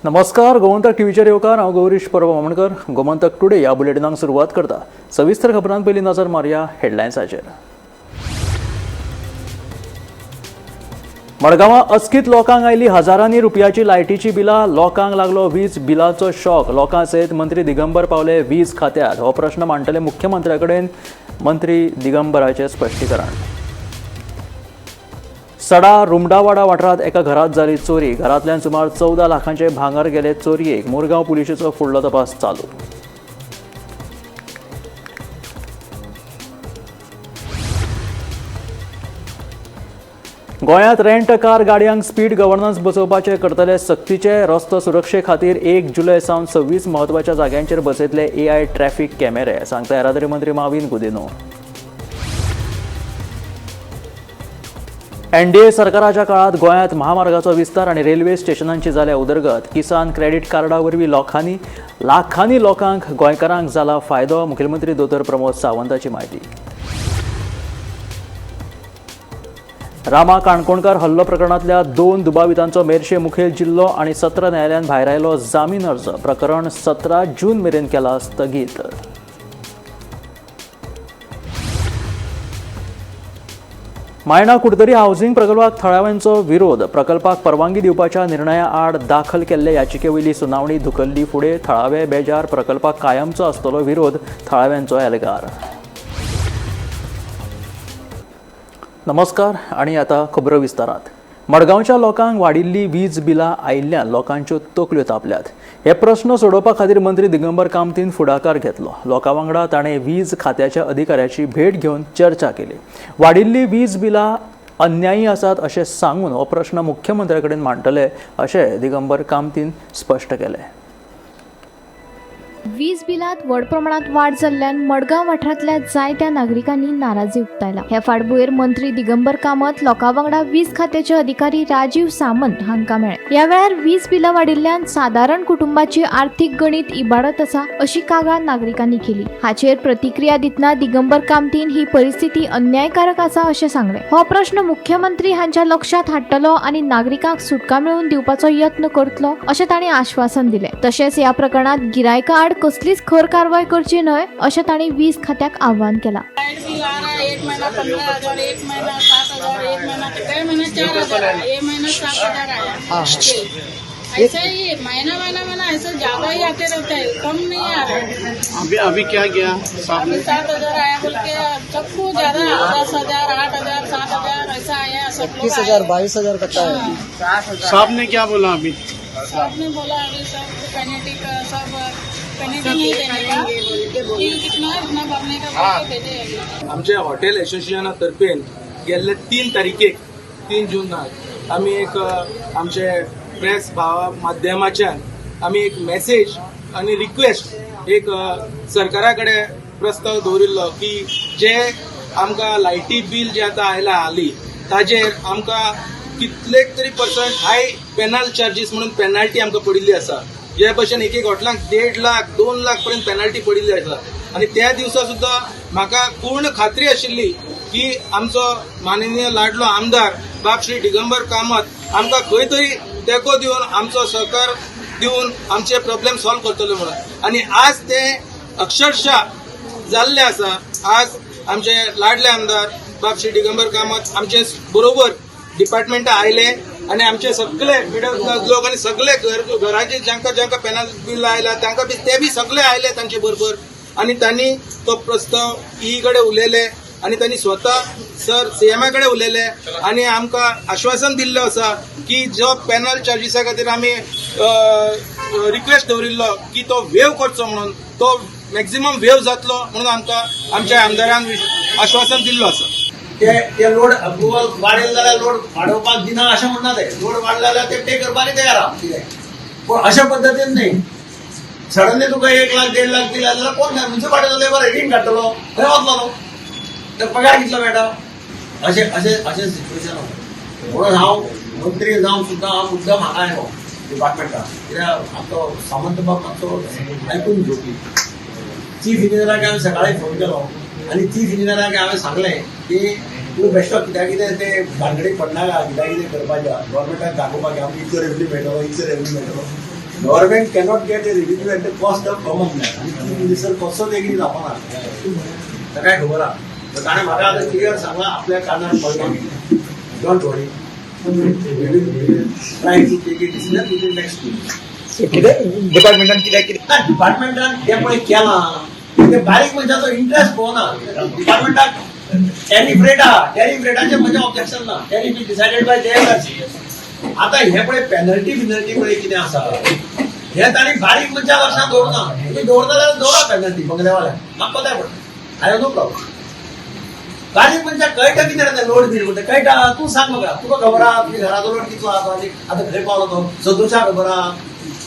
नमस्कार, गोमंतक टीव्हीचेर येवकार. हांव गौरीश परब आमोणकर. गोमंतक टुडे ह्या बुलेटिनाक सुरवात करता. सविस्तर खबरांत पयलीं नजर मारया हेडलायन्साचेर. मडगांवां अचकीत लोकांक आयली हजारांनी रुपयाची लायटीची बिलां. लोकांक लागलो वीज बिलाचो शॉक. लोकां सयत मंत्री दिगंबर पावले वीज खात्यात. हो प्रश्न मांडटले मुख्यमंत्र्या कडेन, मंत्री दिगंबराचें स्पश्टीकरण. सडा रुमडावाडा वाठारांत एका घरांत जाली चोरी. घरांतल्यान सुमार 14 लाखांचे भांगर गेले चोरयेक. मुरगांव पुलिशेचो फुडलो तपास चालू. गोंयांत रेंट कार गाडयांक स्पीड गव्हर्नन्स बसोवपाचे करतले सक्तीचे. रस्तो सुरक्षे खातीर 1 जुलय सावन 26 म्हत्वाच्या जाग्यांचेर बसयतले एआय ट्रॅफिक कॅमेरे, सांगता येरादारी मंत्री माविन गुदिन्हो. एनडीए सरकाराच्या काळात गोंयांत महामार्गाचो विस्तार आनी रेल्वे स्टेशनांची जाल्या उदरगत. किसान क्रेडीट कार्डा वरवीं लाखांनी लोकांक गोंयकारांक जाला फायदो, मुखेलमंत्री दोतोर प्रमोद सावंताची म्हायती. रामा काणकोणकर हल्लो प्रकरणांतल्या 2 दुबावितांचो मेरशे मुखेल जिल्लो आनी सत्र न्यायालयान भायरायलो जामीन अर्ज. प्रकरण 17 जून मेरेन केला स्थगीत. मायणा कुडतरी हावसिंग प्रकल्पाक थळाव्यांचो विरोध. प्रकल्पाक परवानगी दिवपाच्या निर्णया आड दाखल केल्ले याचिके वयली सुनावणी धुकल्ली फुडें थळावे बेजार. प्रकल्पाक कायमचो आसतलो विरोध, थळाव्यांचो एल्गार. नमस्कार आणि आता खबरो विस्तारात. मडगांवच्या लोकांक वाडिल्ली वीज बिलां आयिल्ल्यान लोकांच्यो तकल्यो तापल्यात. हे प्रश्न सोडोवपा खातीर मंत्री दिगंबर कामतीन फुडाकार घेतलो. लोकां वांगडा ताणें वीज खात्याच्या अधिकाऱ्याची भेट घेवन चर्चा केली. वाडिल्ली वीज बिलां अन्यायी आसात अशें सांगून हो प्रश्न मुख्यमंत्र्या कडेन मांडटले अशें दिगंबर कामतीन स्पश्ट केलें. वीज बिलांत व्हड प्रमाणात वाड जाल्ल्यान मडगांव वाठारांतल्या जायत्या नागरिकांनी नाराजी उक्तायला. ह्या फाटभुंयेर मंत्री दिगंबर कामत लोकां वांगडा वीज खात्याचे अधिकारी राजीव सामंत हांकां मेळ्ळे. ह्या वेळार वीज बिलां वाडिल्ल्यान सादारण कुटुंबाची आर्थीक गणीत इबाडत आसा अशी कागाळ नागरिकांनी केली. हाचेर प्रतिक्रिया दितना दिगंबर कामतीन ही परिस्थिती अन्यायकारक आसा अशें सांगलें. हो प्रश्न मुख्यमंत्री हांच्या लक्षात हाडटलो आनी नागरिकांक सुटका मेळोवन दिवपाचो यत्न करतलो अशें तांणी आश्वासन दिलें. तशेंच ह्या प्रकरणात गिरायकां आड कसलीच खर कारवाय करची न्हय अशें तांणी वीज खात्याक आव्हान केलां. लाइट बिल आ रहा है 1 महीना 15,000, 1 महीना 7,000, 1 महीना कई महीना 4,000 आया, ये महीना 7,000 आया. ऐसे ही महीना महीना महीना ऐसे ज्यादा ही आते रहता है, कम नहीं आ रहा है. अभी अभी क्या गया साहब? अभी 7,000 आया बोल के सबको ज्यादा 10,000, 8,000, 7,000 ऐसा आया सब लोग. 21,000, 22,000 कट्टा है. साहब ने क्या बोला अभी? साहब ने बोला अभी सब पेनल्टी का, सब पेनल्टी नहीं देने का, बिल कितना है उतना भरने का बोल के भेजे अभी. आमच्या हॉटेल एसोसिएशना तर्फेन गेल्ले 3 तारखेक 3 जूनाक आमी एक आमचे प्रेस भावा माध्यमाच्यान आमी एक मॅसेज आनी रिक्वेस्ट एक सरकारा कडेन प्रस्ताव दवरिल्लो की जे आमकां लायटी बील जे आतां आयला हाली ताजेर आमकां कितले तरी पर्संट हाय पेनल चार्जीस म्हणून पेनल्टी आमकां पडिल्ली आसा. जे भशेन एक एक हॉटेलांक 1.5 लाख, 2 लाख पर्यंत पेनल्टी पडिल्ली आसा. आनी त्या दिवसा सुद्दां म्हाका पूर्ण खात्री आशिल्ली की आमचो माननीय लाडलो आमदार बाब श्री दिगंबर कामत आमकां खंय तरी तेंको दिवन, आमचो सहकार दिवन आमचे प्रॉब्लेम सॉल्व करतले म्हणून. आनी आज ते अक्षरशः जाल्ले आसा. आज आमचे लाडले आमदार बाब श्री दिगंबर कामत आमचे बरोबर डिपार्टमेंटा आयले आनी आमचे सगळे मिडल क्लास लोक आनी सगळे घराचे जांकां जांकां पेनल बील आयला तांकां बी ते बी सगळे आयले तांचे बरोबर आनी तांणी तो प्रस्ताव ई कडेन उलयले आनी तांणी स्वता सर सीएमा कडेन उलयले आनी आमकां आश्वासन दिल्लें आसा की जो पेनल चार्जीसा खातीर आमी रिक्वेस्ट दवरिल्लो की तो वेव करचो म्हणून, तो मॅक्झिमम वेव जातलो म्हणून आमकां आमच्या आमदारान आश्वासन दिल्लो आसा. ते ते लोड अप्रुवल वाडेल जाल्यार लोड वाडोवपाक दिना अशें म्हणना. ते लोड वाडले जाल्यार ते पे करपाक तयार आहा कितें, पूण अशा पद्दतीन न्ही. सडनली तुका 1 लाख, 1.5 लाख दिले जाल्यार कोण म्युन्सिपाल्टी जाल्यार बरें रीण काडटलो, खंय वतलो तो? तर पगार कितलो मेळटा? अशें अशें अशें सिच्युएशन आसा. म्हणून हांव मंत्री जावन सुद्दां हांव मुद्दम हांगा आयलो डिपार्टमेंटाक, कित्याक आमचो सामंत बाब मातसो आयकून घेवपी. चीफ इंजिनियराक हांवें सकाळी फोन केलो आनी चीफ इंजिनियराक हांवें सांगलें की तूं बेश्टो कित्याक कितें ते भानगडीक पडनाका, कित्याक कितें करपाचें, गव्हर्मेंटाक दाखोवपाक आमकां इतलो रेवेन्यू मेळटलो, इतलो रेवेन्यू मेळटलो. Government cannot get a revenue at the cost of common man. आनी चीफ मिनिस्टर कसोच एग्री जावपाना, ताकाय खबर आहा. ताणें म्हाका आतां क्लियर सांगलां आपल्या कानार पडलां, don't worry, try to take a decision within next 2 weeks. कितें डिपार्टमेंटान कित्याक कितें ना, डिपार्टमेंटान जें पळय केलां तें बारीक मनशाचो इंट्रस्ट पळोवना. डिपार्टमेंटाक टॅरीफ रेट आहा, टॅरीफ रेटाचेर म्हजें ऑब्जेक्शन ना, tariff is decided by JLRC. आतां हें पळय पेनल्टी बिनल्टी पळय कितें आसा हें तांणी बारीक मनशा लक्षांत दवरना. तुमी दवरता जाल्यार दवरा पेनल्टी बंगल्यावाल्याक, म्हाका कोताय पडटा, I have no problem. बारीक मनशाक कळटा कितें रे तें लोड बील म्हणटा कळटा. तूं सांग म्हाका, तुका खबर आहा तुज्या घराचो लोड कितलो आहा तो, आनी आतां खंय पावलो तो. संतोषाक खबर आहा,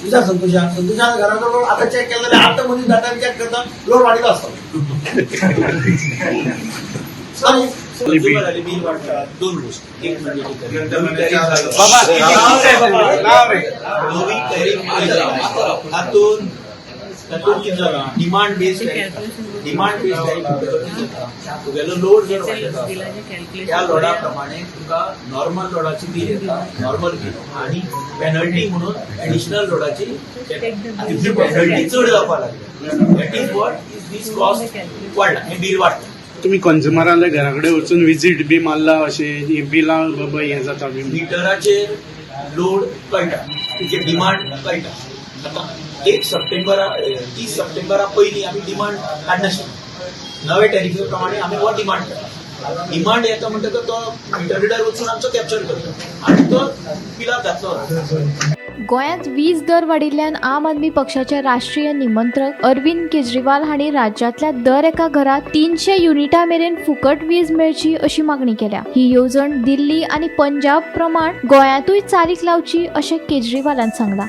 विचार संतोषाक, संतोषान घराचो लोड आतां चॅक केलो जाल्यार आतां मनीस जाता चॅक करता लोड वाडिल्लो आसता. कंझ्युमराले बील वाडटा दोन गोष्टी. एक म्हणजे बाबा नवी टॅरीफ हातून तातूंत कितें जालां, demand based tariff. Demand based tariff म्हणटकच कितें जाता, तुगेलो लोड जर वाडयता त्या लोडा प्रमाणे तुका नॉर्मल लोडाची बील येता, नॉर्मल बील, आनी पेनल्टी म्हणून एडिशनल लोडाची पेनल्टी चड जावपाक लागली. That is what is this cost वाडला, हें बील वाडटा. तुम्ही कंझ्युमराल्या घरा कडेन वचून विजीट बी मारला अशें ही बिलां बाबा हें जाता बी? मिटराचेर लोड कळटा, तुजे डिमांड कळटा. आतां 1 सप्टेंबरा 30 सप्टेंबरा पयलीं आमी डिमांड काडनाशिल्ली, नवे टॅरिफे प्रमाणे आमी हो डिमांड काडटा. डिमांड येता म्हणटकच तो मिटर रिडर वचून आमचो कॅप्चर करता आनी तो बिलाक घातलो. गोंयांत वीज दर वाडिल्ल्यान आम आदमी पक्षाचे राष्ट्रीय निमंत्रक अरविंद केजरीवाल हांणी राज्यांतल्या दर एका घरात 300 युनिटा मेरेन फुकट वीज मेळची अशी मागणी केल्या. ही येवजण दिल्ली आनी पंजाब प्रमाण गोंयांतूय चालीक लावची अशें केजरीवालान सांगलां.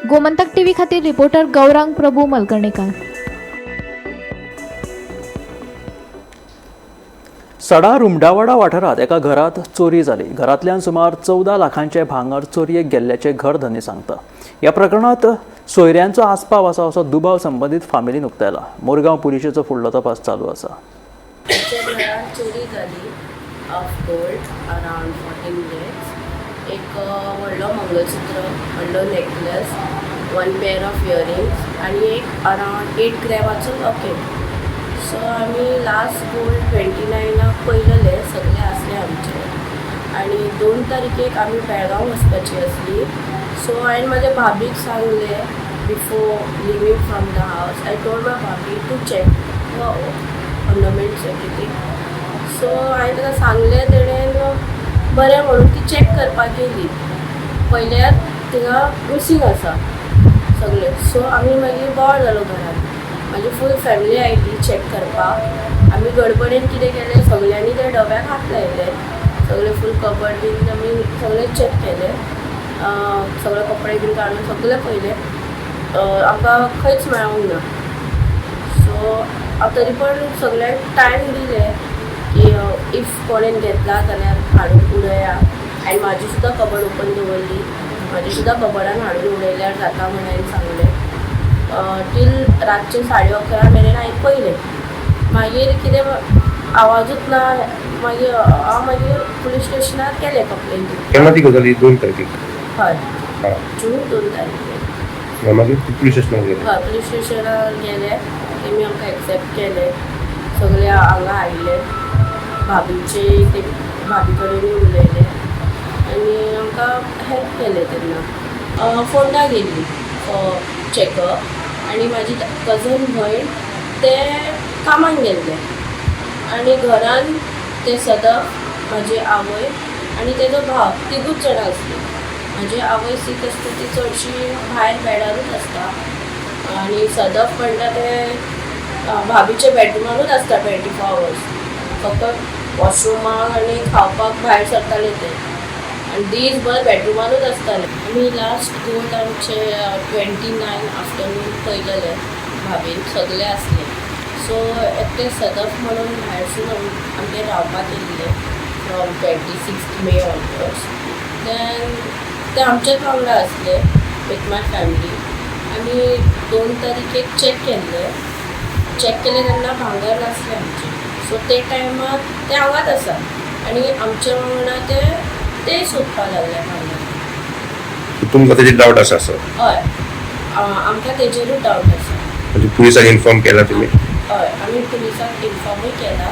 गोमंतक टीव्ही खातीर रिपोर्टर गौरांग प्रभू मलकर्णेकार. सडा रुमडावाडा वाठारांत एका घरात चोरी जाली. घरांतल्यान सुमार 14 लाखांचे भांगर चोरयेक गेल्ल्याचे घर धनी सांगता. ह्या प्रकरणांत सोयऱ्यांचो आस्पाव आसा असो दुबाव संबंदीत फामिलीन उक्तायला. मुरगांव पुलिशेचो फुडलो तपास चालू आसा. आमच्या घरात चोरी जाली ऑफ गोल्ड अरावंड 14 lakhs. एक व्हडलो मंगलसूत्र, व्हडलो नेकलेस, 1 पेअर ऑफ इयरिंग्स आनी एक अरावंड 8 ग्रॅमाचो लॉकेट. सो आमी लास्ट गोल्ड 29 पयलेले सगळे आसले आमचे आनी 2 तारखेक आमी बेळगांव वचपाची आसली. सो हांवें म्हाज्या भाभीक सांगलें before living from the house, I told my bhabhi to check the ornaments everything. So हांवें ताका सांगलें, तेणेन बरें म्हणून ती चॅक करपाक गेली. पयल्यार थिंगा मिसींग आसा सगळें. सो आमी मागीर बोवाळ जालो घरान, म्हाजी फूल फॅमिली आयली चॅक करपाक. आमी गडबडीन कितें केलें, सगळ्यांनी त्या डब्याक हात लायले, सगळे फूल कबड बीन आमी सगळें चॅक केलें, सगळे कपडे बीन काडून सगळें पयलें, आमकां खंयच मेळोंक ना. सो तरी पण सगळ्यांक टायम दिले की if कोणेन घेतला जाल्यार हाडून उडया. आनी म्हाजी सुद्दां कबड ओपन दवरली, म्हाजी सुद्दां कबडान हाडून उडयल्यार जाता म्हण हांवें सांगलें. टील रातचे 11:30 मेरेन हांवें पयलें, मागीर कितें आवाजूच ना. मागीर हांव मागीर पुलीस स्टेशनार केलें कंप्लेन. केन्ना ती गजाली? 2 तारखेक? हय, जून 2 तारखेक. मागीर पुलीस स्टेशनार गेले? हय, पुलीस स्टेशनार गेले, तेमी आमकां एक्सेप्ट केलें, सगळे हांगा आयले, भाभीचे ते भाभी कडेनूय उलयले आनी आमकां हेल्प केलें. तेन्ना फोंडा गेल्ली फॉर चॅकअप आनी म्हाजी कजन भयण ते कामाक गेल्ले आनी घरान ते सदां म्हाजी आवय आनी तेजो भाव तिगूच जाणां आसलीं. म्हाजी आवय सीक आसता, ती चडशी भायर बेडारूच आसता आनी सदफ म्हणटा ते भाभीच्या बेडरुमानूच आसता 24 आवर्स, फक्त वॉशरुमाक आनी खावपाक भायर सरताले ते आनी दीसभर बेडरुमानूच आसताले. आमी लास्ट गोल्ड आमचे 29 आफ्टरनून पयलेले भाभीन सगळे आसले. सो एकटे सदफ म्हणून भायरसून आमगेर रावपाक येयल्ले फ्रॉम 26 मे ऑनवर्ड्स. देन ते आमच्याच वांगडा आसले विथ my family. आमी 2 तारखेक चॅक केल्ले, चॅक केले तेन्ना भांगर नासलें आमचें. सो ते टायमार ते हांगाच आसा आनी आमच्या वांगडा ते ते सोदपाक लागले मागीर. तुमकां तेजेर डावट आसा असो? हय, आमकां तेजेरूच डावट आसा. म्हणजे पुलिसांक इन्फॉर्म केला तुमी? हय, आमी पुलिसांक इन्फॉर्मूय केला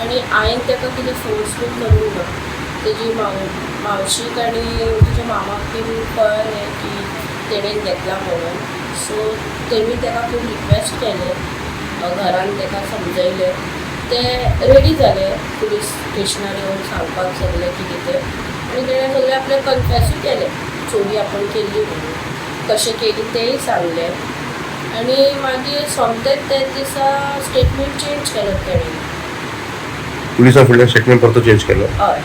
आनी हांवें ताका कितें फोर्स बीन करूंक ना. तेजी मावशीक आनी तेच्या मामाक बीन कळ्ळें की तेणेन घेतला म्हणून, सो तेमी ताका खूब रिक्वेस्ट केलें, घरान ताका समजयलें, ते रेडी जाले पुलीस स्टेशनार येवन सांगपाक सगळें कितें तें. आनी तेणें सगळें आपलें कन्फेसूय केलें, चोरी आपूण केल्ली म्हणून, कशें केली तेंय सांगलें. आनी मागीर सोमतेंच तेच दिसा स्टेटमेंट चेंज केलो तेणें. पुलिसां फुडल्यान स्टेटमेंट परतो चेंज केलो? हय.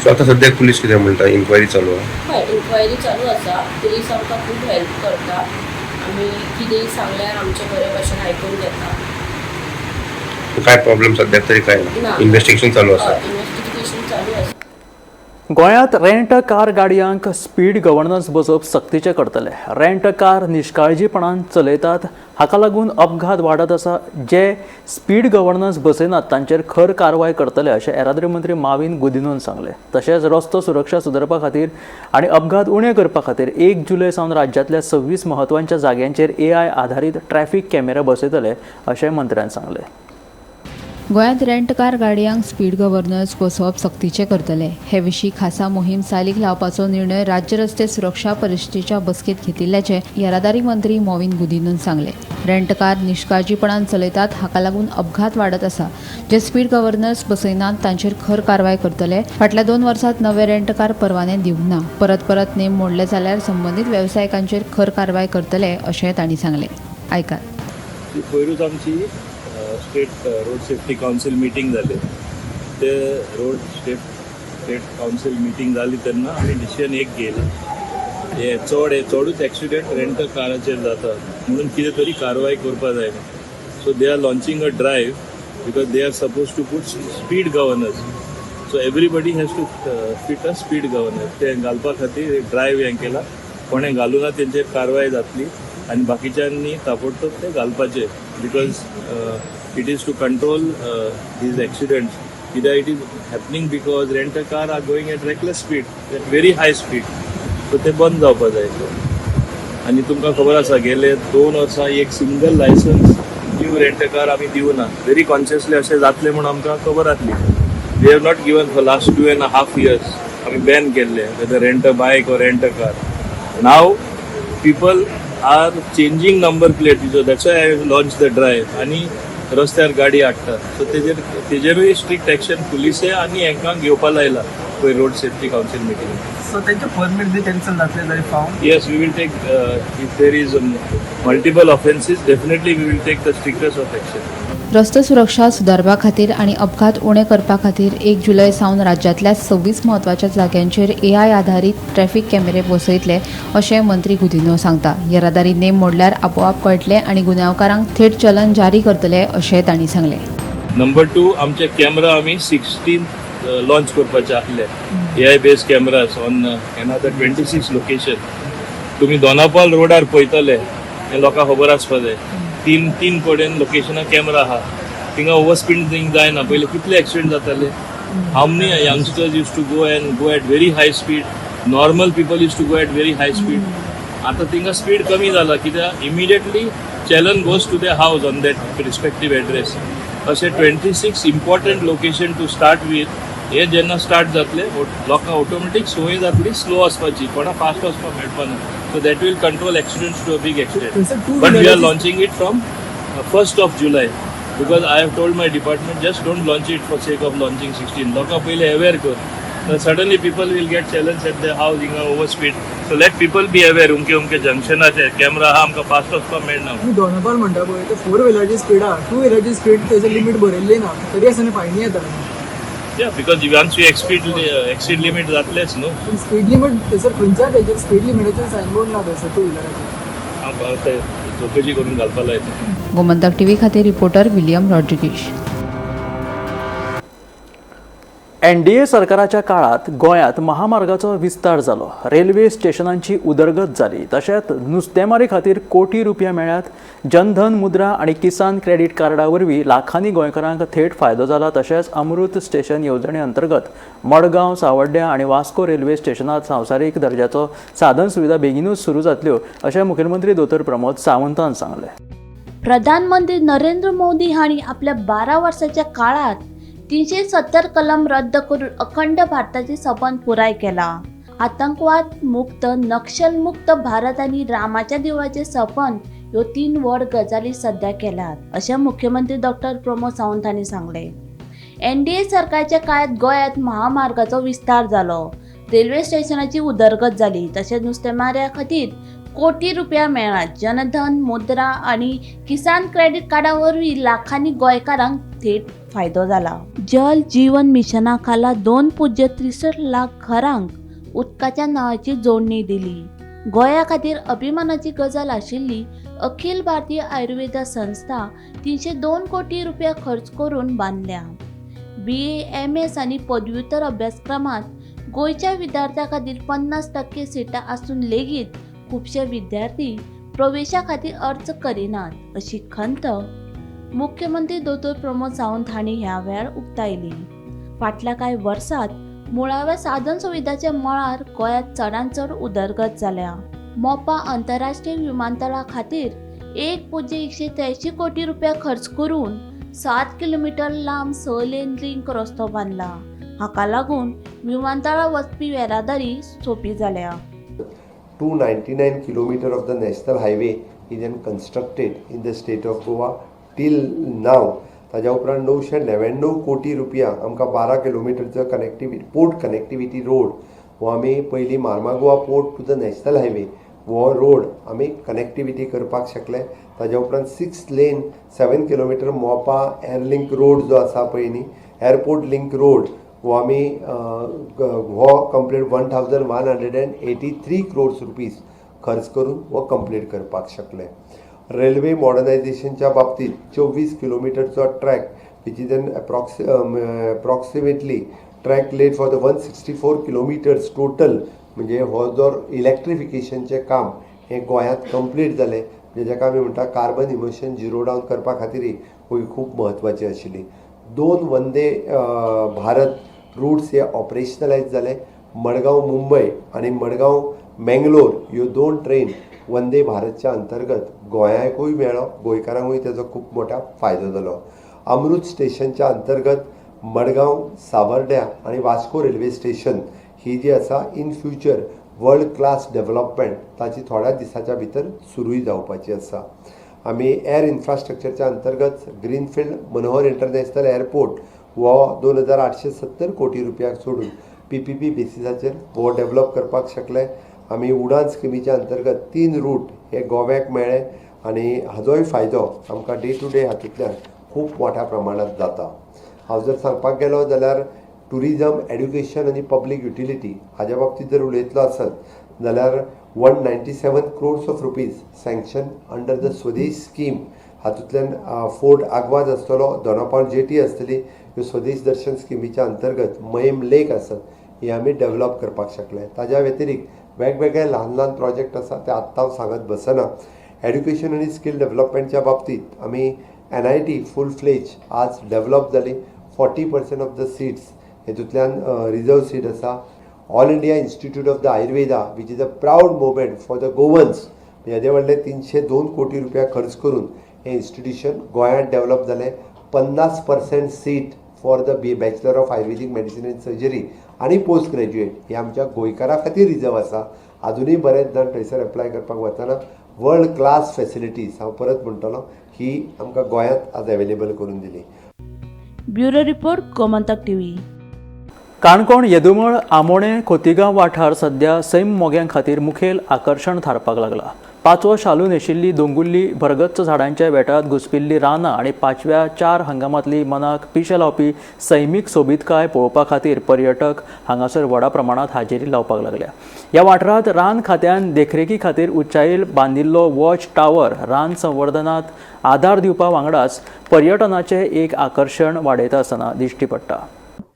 सो आतां सद्याक पुलीस कितें म्हणटा, इन्क्वायरी चालू आहा? हय, इन्क्वायरी चालू आसा. पुलीस आमकां खूब हेल्प करता. आमी कितेंय सांगल्यार आमचें बरे भशेन आयकून घेता. काय प्रॉब्लेम सद्याक तरी काय ना? ना. इन्व्हेस्टिगेशन चालू आसा? हय, इन्वेस्टिगेशन चालू आसा. गोंयांत रेंट कार गाडयांक स्पीड गव्हर्नन्स बसोवप सक्तीचें करतले. रेंट कार निश्काळजीपणान चलयतात, हाका लागून अपघात वाडत आसा. जे स्पीड गव्हर्नन्स बसयनात तांचेर खर कारवाय करतले अशें येरादारी मंत्री माविन गुदिन्होन सांगलें. तशेंच रस्तो सुरक्षा सुदारपा खातीर आनी अपघात उणे करपा खातीर 1 जुलय सावन राज्यांतल्या 26 म्हत्वाच्या जाग्यांचेर एआय आधारीत ट्रॅफिक कॅमेरा बसयतले अशें मंत्र्यान सांगलें. गोंयांत रेंट कार गाडयांक स्पीड गव्हर्नर्स बसोवप सक्तीचें करतले. हे विशीं खासा मोहीम चालीक लावपाचो निर्णय राज्य रस्ते सुरक्षा परिशदेच्या बसकेंत घेतिल्ल्याचें येरादारी मंत्री मॉविन गुदिन्होन सांगलें. रेंट कार निश्काळजीपणान चलयतात, हाका लागून अपघात वाडत आसा. जे स्पीड गव्हर्नर्स बसयनात तांचेर खर कारवाय करतले. फाटल्या 2 वर्सांत नवे रेंट कार परवाने दिवंक ना. परत परत नेम मोडले जाल्यार संबंदीत वेवसायिकांचेर खर कारवाय करतले अशें तांणी सांगलें. आयकात. पयरूच आमची state road safety council meeting जाली. ते रोड स्टेट कावन्सील मिटींग जाली तेन्ना आमी डिसिजन एक घेयला, हे चडूच एक्सिडेंट रेंट काराचेर जाता म्हणून कितें तरी कारवाय करपा जाय. So they are launching a drive because they are suppose to put speed governors. So everybody has to fit a speed governor. ते घालपा खातीर एक ड्रायव्ह हें केला. कोणें घालूना तेंचेर कारवाय जातली आनी बाकीच्यांनी ताबडतोब ते घालपाचे, because it is to control these accidents. कित्याक it is happening because rent a car are going at reckless speed, at very high speed. So ते बंद जावपा जाय. आनी तुमकां खबर आसा, गेले 2 वर्सां एक single licence new rent a car आमी दिवना. व्हेरी कॉन्शियसली अशें जातलें म्हूण आमकां खबर आसली. We have not given for last 2.5 years. आमी बॅन केल्ले, whether rent a bike or rent a car. Now people are changing number plate, so that's why I launch the drive. आनी रस्त्यार गाडी हाडटात, सो तेजेरूय स्ट्रिक्ट एक्शन पुलिसे आनी हेंकां घेवपा लायला पळय road safety council meeting. So तेंचे परमीट बी कॅन्सल जातले जरी फावट? Yes, we will take, if there is multiple offences, definitely we will take the strictest of action. रस्तो सुरक्षा सुदारपा खातीर आनी अपघात उणे करपा खातीर 1 जुलय सावन राज्यांतल्या 26 म्हत्वाच्या जाग्यांचेर एआय आधारीत ट्रॅफिक कॅमेरे बसयतले अशें मंत्री गुदिन्हो सांगता. येरादारी नेम मोडल्यार आपोआप कळटले आनी गुन्यांवकारांक थेट चलन जारी करतले अशें तांणी सांगलें. नंबर 2, आमचे कॅमेरा आमी 16 लॉन्च करपाचे आसले, AI based cameras on another 26 location. तुमी दोनापाल रोडार पळयतले, हें लोकांक खबर आसपा जाय, तीन कडेन लोकेशनार कॅमेरा आहा. थिंगा ओवर स्पीड जायना. पयलीं कितले एक्सिडेंट जाताले, how many youngsters used to go and go at very high speed, normal people used to go at very high speed. आतां थिंगा स्पीड कमी जाला कित्याक immediately challan goes to the house on that respective address. अशे 26 important location to start with. हे जेन्ना start जातले, लोकांक ऑटोमॅटीक संवय जातली स्लो वचपाची, कोणा फास्ट वचपाक मेळपाना. So that will control accidents to a big extent. But we are launching it from 1st of July, because I have told my department, just don't launch it for sake of launching 16. लोकां पयलीं aware कर, suddenly people will get challans at the house हिंगा over speed. So let people be aware, उमके उमके जंक्शनाचेर camera आहा, आमकां fast वचपाक मेळना. आमी दोनापाल म्हणटा पळय, ते 4 व्हिलराची स्पीड आहा, 2 व्हिलराची स्पीड तेजे लिमीट बरयल्ली ना, तरी आसतना फायनी येता. Yeah, because once you exceed limit जातलेच न्हू. पूण स्पीड लिमीट थंयसर खंयच्याच हेजेर स्पीड लिमिटाचेर सायनबोर्ड ना थंयसर 2 व्हिलराचेर. हांव ते चवकशी करून घालपा लायता. गोमंतक टीव्ही खातीर रिपोर्टर विलियम रॉड्रिगीश. एनडीए सरकाराच्या काळात गोंयांत महामार्गाचो विस्तार जालो, रेल्वे स्टेशनांची उदरगत जाली, तशेंच नुस्तेमारी खातीर कोटी रुपया मेळ्ळ्यात. जनधन, मुद्रा आनी किसान क्रेडीट कार्डा वरवीं लाखांनी गोंयकारांक थेट फायदो जाला. तशेंच अमृत स्टेशन येवजणे अंतर्गत मडगांव, सावड्ड्या आनी वास्को रेल्वे स्टेशनात संवसारीक दर्जाचो साधन सुविधा बेगीनूच सुरू जातल्यो, अशें मुखेलमंत्री दोतोर प्रमोद सावंतान सांगलें. प्रधानमंत्री नरेंद्र मोदी हांणी आपल्या 12 वर्साच्या काळात 370 कलम रद्द करून अखंड भारताचे सपन पुराय केला. आतंकवाद मुक्त, नक्षल मुक्त भारत आनी रामाच्या देवळाचे सपन ह्यो तीन व्हड गजाली सध्या केल्यात, अशें मुख्यमंत्री डॉक्टर प्रमोद सावंत हांणी सांगलें. एनडीए सरकारच्या काळात गोंयांत महामार्गाचो विस्तार जालो, रेल्वे स्टेशनाची उदरगत जाली, तशेंच नुस्तेमाऱ्या खातीर कोटी रुपया मेळ्ळा. जनधन, मुद्रा आनी किसान क्रेडीट कार्डा वरवीं लाखांनी गोंयकारांक थेट फायदो जाला. जल जीवन मिशना खाला 2.63 लाख घरांक उदकाच्या नळाची जोडणी दिली. गोंया खातीर अभिमानाची गजाल आशिल्ली अखिल भारतीय आयुर्वेद संस्था 302 कोटी रुपया खर्च करून बांदल्या. बीए, एमएस आनी पदव्युत्तर अभ्यासक्रमात गोंयच्या विद्यार्थ्यां खातीर 50% सिटां आसून लेगीत खुबशे विद्यार्थी प्रवेशा खातीर अर्ज करिनात, अशी खंत मुख्यमंत्री दोतोर प्रमोद सावंत हांणी ह्या वेळार उक्तायली. फाटल्या कांय वर्सात मुळाव्या साधन सुविधाच्या मळार गोंयांत चडांत चड उदरगत जाल्या. मोपा आंतरराष्ट्रीय विमानतळा खातीर 1.183 कोटी रुपया खर्च करून 7 किलोमिटर लांब स लेन लिंक रस्तो बांदला. हाका लागून विमानतळा वचपी येरादारी सोंपी जाल्या. 299 kilometer of the national highway is then constructed in the state of Goa till now. ताज्या उपरांत 999 कोटी रुपया आमकां 12 किलोमिटरचो कनेक्टिविटी, पोर्ट कनेक्टिविटी रोड हो आमी पयलीं Marmagoa port to the national highway हो रोड आमी कनेक्टिविटी करपाक शकले. ताज्या उपरांत six lane 7 kilometer Mopa air link road जो आसा पळय न्ही, एअरपोर्ट लिंक रोड हो आमी हो complete 1183 crores rupees खर्च करून हो कंप्लीट करपाक शकले. रेल्वे मॉडर्नायझेशनच्या बाबतीत 24 किलोमिटरचो track which is an approximately track laid for the 164 kilometers total, म्हणजे हो जो इलेक्ट्रिफिकेशनचें काम हें गोंयांत कंप्लीट जालें, म्हणजे जाका आमी म्हणटा कार्बन इमिशन झिरो डावन करपा खातीरय ही खूब म्हत्वाची आशिल्ली. दोन वंदे भारत रूट्स हे ऑपरेशनलायज जाले. मडगांव मुंबय आनी मडगांव मेंगलोर ह्यो दोन ट्रेन वंदे भारतच्या अंतर्गत गोंयाकूय मेळ्ळो, गोंयकारांकूय तेजो खूब मोठो फायदो जालो. अमृत स्टेशनच्या अंतर्गत मडगांव, सावर्ड्या आनी वास्को रेल्वे स्टेशन ही जी आसा in future world class development ताची थोड्या दिसाच्या भितर सुरूय जावपाची आसा. आमी एअर इन्फ्रास्ट्रक्चरच्या अंतर्गत ग्रीनफिल्ड मनोहर इंटरनॅशनल एअरपोर्ट हो 2870 कोटी रुपयाक सोडून पीपीपी बेसिसाचेर हो डेव्हलप करपाक शकले. आमी उडान स्किमीच्या अंतर्गत तीन रूट हे गोव्याक मेळ्ळे आनी हाजोय फायदो आमकां डे टू डे हातूंतल्यान खूब मोठ्या प्रमाणात जाता. हांव जर सांगपाक गेलो जाल्यार ट्युरिजम, एड्युकेशन आनी पब्लीक युटिलिटी हाज्या बाबतींत जर उलयतलो आसत जाल्यार 197 crores of rupees sanction under the Swadesh scheme. हातूंतल्यान फोर्ट आगवाद आसतलो, दोनापावल जेटी आसतली, ह्यो स्वदेश दर्शन स्किमीच्या अंतर्गत मयेम लेक आसत, हे आमी डेव्हलप करपाक शकले. ताज्या व्यतिरिक्त वेगवेगळे ल्हान ल्हान प्रोजेक्ट आसा, ते आत्तां हांव सांगत बसना. एड्युकेशन आनी स्कील डेव्हलपमेंटच्या बाबतींत आमी एनआयटी फूल फ्लेज आज डेव्हलप जाली. 40% of the seats हेतूंतल्यान रिजर्व सीट आसा. All India Institute of the Ayurveda, which is a proud moment for the Goans, हेजे व्हडले 302 कोटी रुपया खर्च करून हें इन्स्टिट्यूशन गोंयांत डेव्हलप जालें. 50% seat for the B Bachelor of Ayurvedic Medicine and Surgery आनी पोस्ट ग्रॅज्युएट हे आमच्या गोंयकारां खातीर रिजर्व आसा. आजुनूय बरेच जाण थंयसर एप्लाय करपाक वतना वर्ल्ड क्लास फेसिलिटीज, हांव परत म्हणटलो, ही आमकां गोंयांत आज एवेलेबल करून दिली. Bureau report, Gomantak TV. Canacona, Yedumala, Amone, Khotigao वाठार सध्या सैम मोग्यां खातीर मुखेल आकर्शण थारपाक लागला. पाचवो शालू न्हेशिल्ली दोंगुल्ली, भरगच्च झाडांच्या वेटांत घुसपिल्ली रानां आनी पाचव्या चार हंगामांतली मनाक पिशें लावपी सैमीक सोबीतकाय पळोवपा खातीर पर्यटक हांगासर व्हडा प्रमाणात हाजेरी लावपाक लागल्या. ह्या वाठारांत रान खात्यान देखरेखी खातीर उंचायेर बांदिल्लो वॉच टावर रान संवर्धनात आदार दिवपा वांगडाच पर्यटनाचें एक आकर्शण वाडयता आसतना दिश्टी पडटा.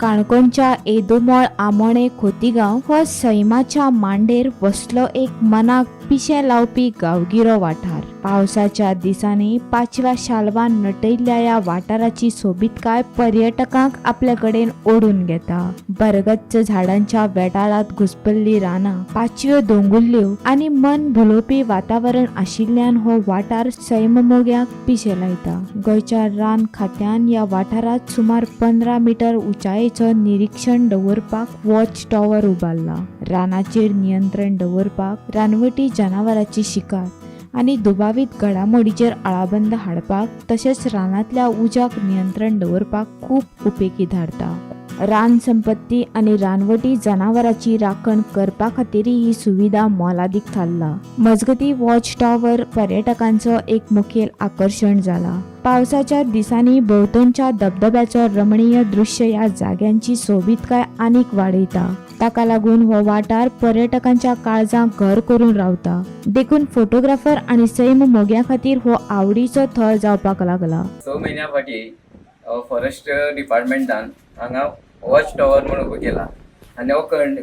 काणकोणच्या येदोमोळ आमोणे खोतीगांव हो सैमाच्या मांडेर वसलो एक मनाक पिशें लावपी गांवगिरो वाठार. पावसाच्या दिसांनी पाचव्या शालवान नटयल्ल्या ह्या वाठाराची सोबीतकाय पर्यटकांक आपले कडेन ओडून घेता. बरगच्च झाडांच्या वेटाळांत घुसपल्ली रानां, पाचव्यो दोंगुल्ल्यो आनी मन भुलोवपी वातावरण आशिल्ल्यान हो वाठार सैममोग्यांक पिशें लायता. गोंयच्या रान खात्यान ह्या वाठारांत सुमार 15 मीटर उंचायेचो निरीक्षण दवरपाक वॉच टॉवर उबारला. रानाचेर नियंत्रण दवरपाक, रानवटी जनावरांची शिकार आनी दुबावीत घडामोडीचेर आळाबंद हाडपाक तशेंच रानांतल्या उज्याक नियंत्रण दवरपाक खूब उपेगी थारता. रान संपत्ती आनी रानवटी जनावरांची राखण करपा खातीर ही सुविधा मोलादीक थारला. मजगती वॉच टॉवर पर्यटकांचो एक मुखेल आकर्शण जाला. पावसाच्या दिसांनी भोंवतणच्या धबधब्याचो रमणीय दृश्य ह्या जाग्यांची सोबीतकाय आनीक वाडयता. ताका लागून हो वाठार पर्यटकांच्या काळजांक घर करून रावता. देखून फोटोग्राफर आनी सैम मोग्यां खातीर हो आवडीचो थळ जावपाक लागला. 6 म्हयन्या फाटीं फॉरेस्ट डिपार्टमेंटान हांगा वॉच टॉवर म्हूण उबो केला आनी हो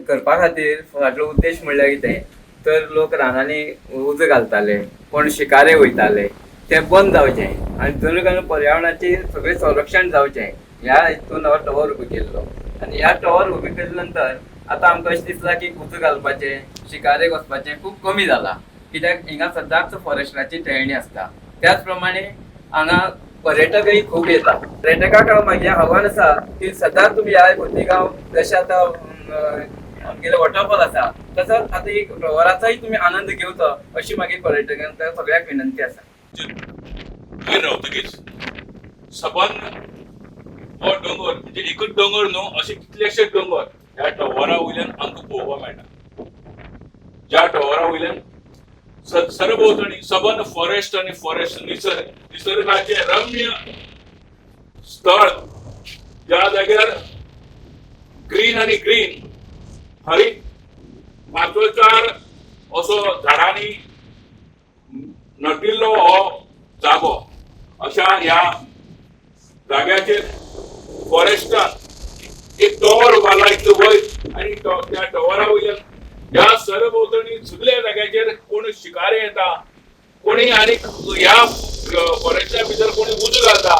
करपा खातीर फाटलो उद्देश म्हणल्यार कितें तर लोक रानांनी उजो घालताले, कोण शिकारे वयताले, ते बंद जावचें आनी जणू करून पर्यावरणाचें सगळें संरक्षण जावचें ह्या हितून हो टॉवर उबो केल्लो. आनी ह्या टॉवर उबो केले नंतर आतां आमकां अशें दिसलां की उजो घालपाचें, शिकारेक वचपाचें खूब कमी जालां, कित्याक हिंगा सदांच फॉरेस्टाची टेळणी आसता. त्याच प्रमाणे हांगा पर्यटकय खूब येता. पर्यटकाक म्हाजें आव्हान आसा की सदांच तुमी ह्या खोतीगांव जशें आतां आमगेले वॉटरफॉल आसा तसोच आतां एक टॉवराचोय तुमी आनंद घेवचो अशी मागीर पर्यटकांक सगळ्यांक विनंती आसा. वयर रावतकीच सबंद हो दोंगर म्हणजे एकूच दोंगर न्हू, अशे कितलेशे दोंगर ह्या टॉवरा वयल्यान आमकां पळोवपाक मेळटा. ज्या टॉवरा वयल्यान सरभोंवतणी सबंद फॉरेस्ट आनी फॉरेस्ट, निसर्गाचें रम्य स्थळ, ज्या जाग्यार ग्रीन आनी ग्रीन हरीत पाचवोचार असो झाडांनी नटिल्लो हो जागो, अशा ह्या जाग्याचेर फॉरेस्टान एक टॉवर उबारला इतलो वयर आनी त्या टॉवरा वयल्यान ह्या सरभोंवतणी सगळ्या जाग्याचेर कोण शिकारे येता, कोणी आनी ह्या फॉरेस्टा भितर कोणी उजो घालता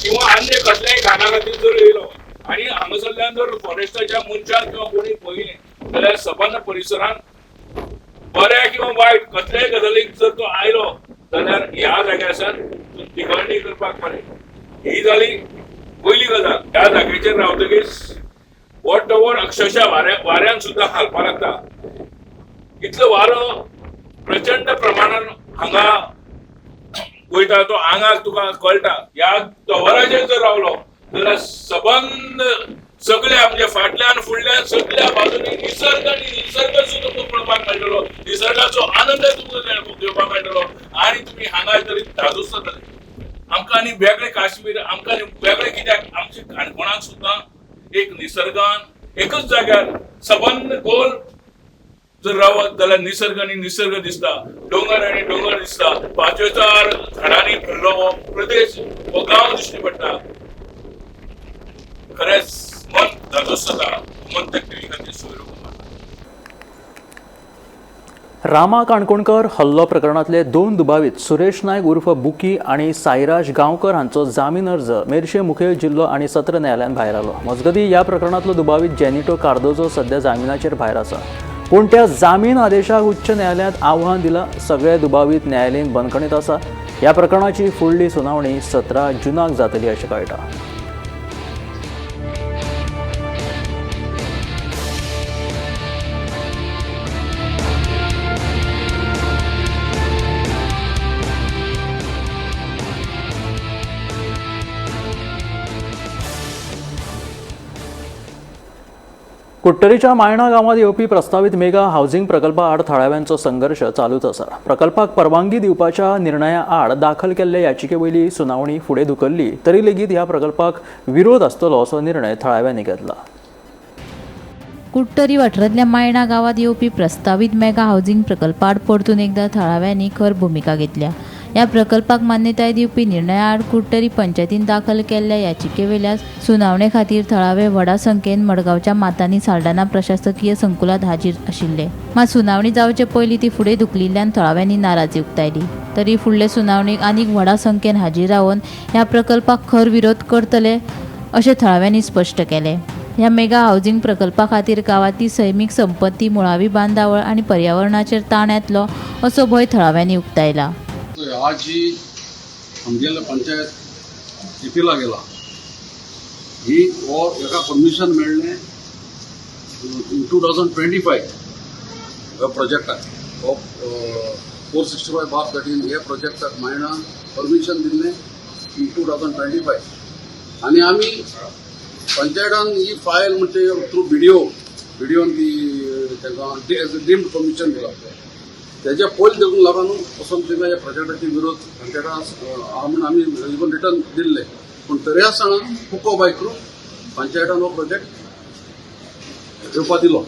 किंवा अन्य कसल्याय कारणा खातीर जर येयलो आनी हांगासरल्यान जर फॉरेस्टाच्या मनशान किंवा कोणी पळयलें जाल्यार सबंद परिसरान बऱ्या किंवा वायट कसल्याय गजालीक जर तो आयलो जाल्यार ह्या जाग्यार तिगळणी करपाक बरें. ही जाली पयली गजाल. ह्या जाग्याचेर रावतकीच हो टॉवर अक्षरशः वाऱ्यान सुद्दां हालपाक लागता. इतलो वारो प्रचंड प्रमाणान हांगा वयता तो आंगाक तुका कळटा. ह्या टॉवराचेर जर रावलो जाल्यार सबंद सगळ्या म्हणजे फाटल्यान फुडल्यान सगळ्या बाजूनी निसर्ग आनी निसर्ग सुद्दां तुमकां पळोवपाक मेळटलो, निसर्गाचो आनंद तुमकां घेवपाक मेळटलो आनी तुमी हांगा तरी धादोस जातले. आमकां आनी वेगळे काश्मीर, आमकां आनी वेगळे कित्याक, आमच्या काणकोणाक सुद्दां एक निसर्गान एकच जाग्यार सबंद गोल जर रावत जाल्यार निसर्ग आनी निसर्ग दिसता, दोंगर आनी दोंगर दिसता, पाचवेचार झाडांनी भरलो हो प्रदेश, हो गांव दिश्टी पडटा. खरेंच मन धादोस जाता. मन टीव्ही खातीर सोयरो. रामा काणकोणकर हल्लो प्रकरणांतले 2 दुबावीत सुरेश नायक उर्फ बुकी आनी साईराज गांवकर हांचो जामीन अर्ज मेरशे मुखेल जिल्लो आनी सत्र न्यायालयान भायर आलो. मजगतीं ह्या प्रकरणांतलो दुबावीत जेनिटो कार्दोजो सध्या जामिनाचेर भायर आसा, पूण त्या जामीन आदेशाक उच्च न्यायालयांत आव्हान दिलां. सगळे दुबावीत न्यायालयीन बंदखणीत आसा. ह्या प्रकरणाची फुडली सुनावणी 17 जूनाक जातली अशें कळटा. कुडटरीच्या मायणा गांवांत येवपी प्रस्तावीत मेगा हावसिंग प्रकल्पा आड थळाव्यांचो संघर्श चालूच आसा. प्रकल्पाक परवानगी दिवपाच्या निर्णया आड दाखल केल्ले याचिके वयली सुनावणी फुडें धुकल्ली तरी लेगीत ह्या प्रकल्पाक विरोध आसतलो असो निर्णय थळाव्यांनी घेतला. कुडटरी वाठारांतल्या मायणा गांवांत येवपी प्रस्तावीत मेगा हावसिंग प्रकल्पा आड परतून एकदा थळाव्यांनी खर भुमिका घेतल्या. ह्या प्रकल्पाक मान्यताय दिवपी निर्णया आड कुडटरी पंचायतीन दाखल केल्ल्या याचिकेवेल्या सुनावणे खातीर थळावे व्हडा संख्येन मडगांवच्या मातानी साल्डाना प्रशासकीय संकुलात हाजीर आशिल्ले. मात सुनावणी जावचे पयलीं ती फुडें धुकलिल्ल्यान थळाव्यांनी नाराजी उक्तायली. तरी फुडले सुनावणीक आनीक व्हडा संख्येन हाजीर रावन ह्या प्रकल्पाक खर विरोध करतले अशें थळाव्यांनी स्पश्ट केलें. ह्या मेगा हावजिंग प्रकल्पा खातीर गांवांतली सैमीक संपत्ती, मुळावी बांदावळ आनी पर्यावरणाचेर ताण येतलो असो भंय थळाव्यांनी उक्तायला. आज जी आमगेले पंचायत एपिला गेला ही हो एका परमिशन मेळ्ळें इन 2025 ह्या प्रोजेक्टाक हो 465/13 ह्या प्रोजेक्टाक मायणा परमिशन दिल्लें इन 2025. आनी आमी पंचायतान ही फायल म्हणजे थ्रू बिडिओन ती तांकां डीम्ड परमिशन दिला. तेज्या पयलीं देखून लागून वचून तेंकां ह्या प्रोजेक्टाचे विरोध पंचायतान आहा म्हूण आमी इवन रिटर्न दिल्ले. पूण तरी आसतना हुको बाय थ्रू पंचायतान हो प्रोजेक्ट येवपा दिलो.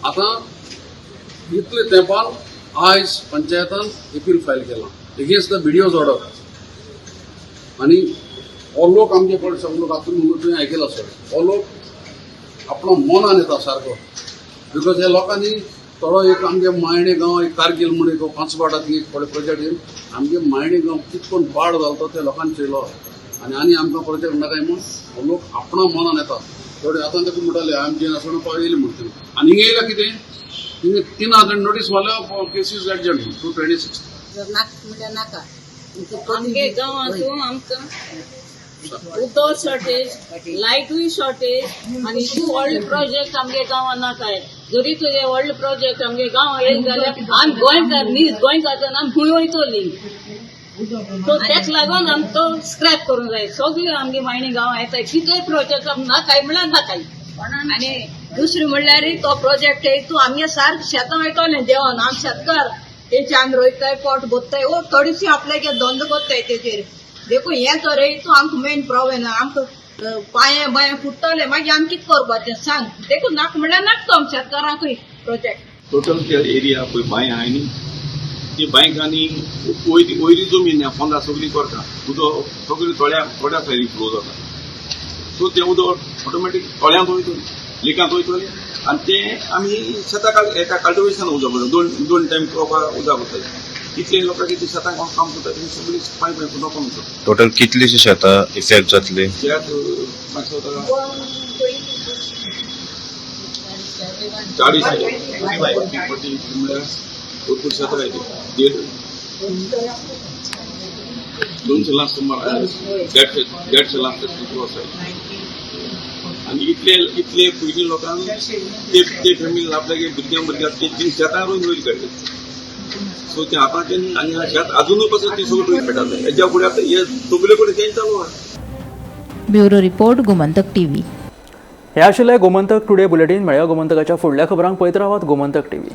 आतां इतले तेंपान आयज पंचायतान एपील फायल केलां एगेन्स्ट the BDO's order. आनी हो लोक आमचे पळय सगळे लोक आतां म्हणून तुवें आयकला सर, हो लोक आपलो मनान येता सारको. Because ह्या लोकांनी थोडो एक आमगे मायणे गांव एक कारगील म्हूण एक पांचवाडा थंय एक थोडे प्रोजेक्ट येवन आमगे मायणे गांव कितकोन पाड जालो तो त्या लोकांनी चोयलो. आनी आनी आमकां प्रोजेक्ट नाकाय म्हूण हो लोक आपणा मनान येता. थोडे आतां ताका म्हणटाले आमचे आसतना पाव येयले म्हण तुमी. आनी हिंगा येयल्या कितें हिंगा 3 नोटीस मारल्या केसीस एडजर्न 226. नाका नाका आमगे गांवांतून आमकां उदक शॉर्टेज, लायटूय शॉर्टेज आनी इतू व्हडले प्रोजेक्ट आमगे गांवां नाकाय. जरी तुजे व्हडले प्रोजेक्ट आमगे गांवां येयले जाल्यार आमी गोंयकार न्ही, गोंयकार जावन आमी खंय वयतलीं? सो तेक लागून आमकां तो स्क्रॅप करूंक जाय. सगळे आमगे मायणी गांवां येताय कितेंय प्रोजेक्ट आमकां नाकाय म्हणल्यार नाकाय. आनी दुसरें म्हणल्यार तो प्रोजेक्ट तूं आमगे सारकें शेतां वयतलें जेवण. आमी शेतकार, तेचे आमी रोयताय, पोट भरताय ओ थोडीशी आपल्याक धंदो करताय तेचेर. देखून हें तर तूं आमकां मेन प्रॉब्लेम. आमकां पांये बांये फुट्टले मागीर आमी कितें करपाचें सांग. देखून नाका म्हणल्यार नाका तो आमच्या शेतकारांकूय प्रोजेक्ट. टोटल ते एरिया पळय बांय आहा न्ही, ती बांयक आनी वयली वयली जमीन ह्या पोंदा सगळी करता उदक सगळी तळ्या थोड्या सायडीन फ्लो जाता. सो तें उदक ऑटोमॅटीक तळ्यांत वयतलें, लेकांत वयतलें आनी तें आमी शेताक एका कल्टिवेशन उदक वता. दोन दोन टायम क्रोपाक उदक वतलें. इतले लोकांक ती शेतां काम करता ती सगळी पांय पांय लोकांक वता. टोटल कितलीशीं शेतां इफेक्ट जातली? शेत म्हाका 40 40 म्हणल्यार भरपूर शेतां जाय. 150 लाख सुमार, 150 लाख तसली आसा. आनी इतले इतले पयलीं लोकांक ते ते फॅमिली आपल्यागे भुरग्यां भुरग्यां ते शेतां रोवन वयर काडले. सो ते आतां तें आनी शेत अजुनूय पासून ती सगळी रोवन पेटात. हेज्या फुडें आतां हे सगळे कडेन तें चालू आहा. Bureau report, Gomantak TV. हे आशिल्लें गोमंतक टुडे बुलेटीन. मेळया गोमंतकाच्या फुडल्या खबरांक. पळयत रावात गोमंतक टीव्ही.